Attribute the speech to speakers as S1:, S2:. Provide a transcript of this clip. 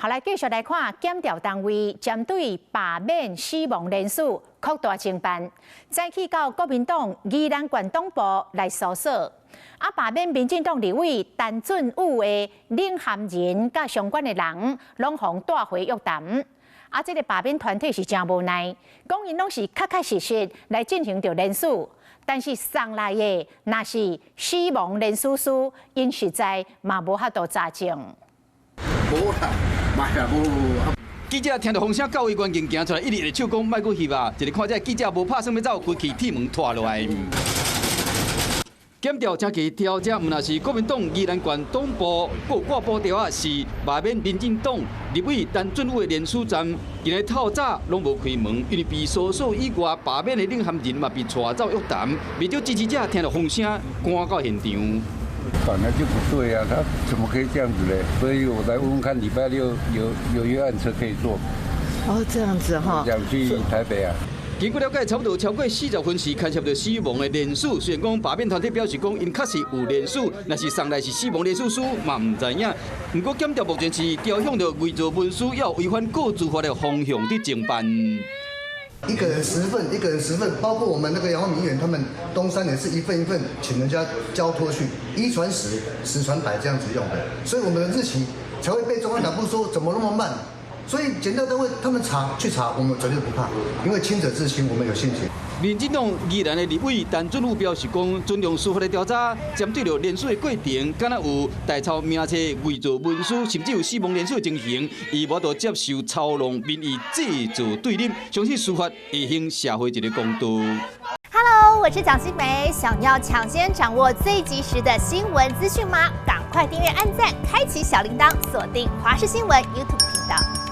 S1: 好，來繼續來看檢調單位針對罷免死亡連署擴大偵辦，早起到國民黨宜蘭縣黨部來搜索，啊，罷免民進黨立委陳俊武的領銜人佮相關的人，攏予帶回約談。啊，這個罷免團體是誠無奈，講𪜶攏是確確實實來進行著連署，但是送來的若是死亡連署書，𪜶實在嘛無法度查證。
S2: 無啦，嘛也無。
S3: 記者聽著風聲，到委員已行出來，一直揮手講莫閣翕啊！一个看這記者無拍算欲走，規氣鐵門拖落來。檢調正去調這，毋但是國民黨宜蘭縣黨部，閣有掛布條仔是罷免民進黨立委陳俊武的連署站，今日透早攏無開門，因為被搜索以外，罷免的領銜人嘛被帶走約談，袂少支持者聽著風聲趕到現場。
S2: 本來就不對啊，他怎麼可以這樣子呢？所以我來問問看，禮拜六有約案車可以坐。
S4: 哦，這樣子哈。
S2: 想去台北啊。
S3: 根據了解，差不多超過40分時牽涉著死亡的連署。雖然講罷免團體表示講，𪜶確實有連署，若是送來是死亡連署書嘛毋知影。毋過檢調目前是朝向著偽造文書猶違反個資法的方向佇偵辦。
S5: 一個人十份，一個人十份，包括我們那個楊萬明議員，他們東山也是一份一份，請人家交託去，一傳十，十傳百這樣子用的，所以我們的日期才會被中央黨部說怎麼那麼慢。所以檢調單位他們查去查，我們絕對不怕，因為清者自清，我們有信心。
S3: 民進黨宜蘭的立委陳俊武表示講，尊重司法的調查，針對著連署的過程，敢若有代抄名冊、偽造文書，甚至有死亡連署的情形，伊無法度接受操弄民意、製造對立，相信司法會還社會一個公道。
S6: Hello，我是蔣新梅，想要搶先掌握最及時的新聞資訊嗎？趕快訂閱、按讚、開啟小鈴鐺，鎖定華視新聞 YouTube 頻道。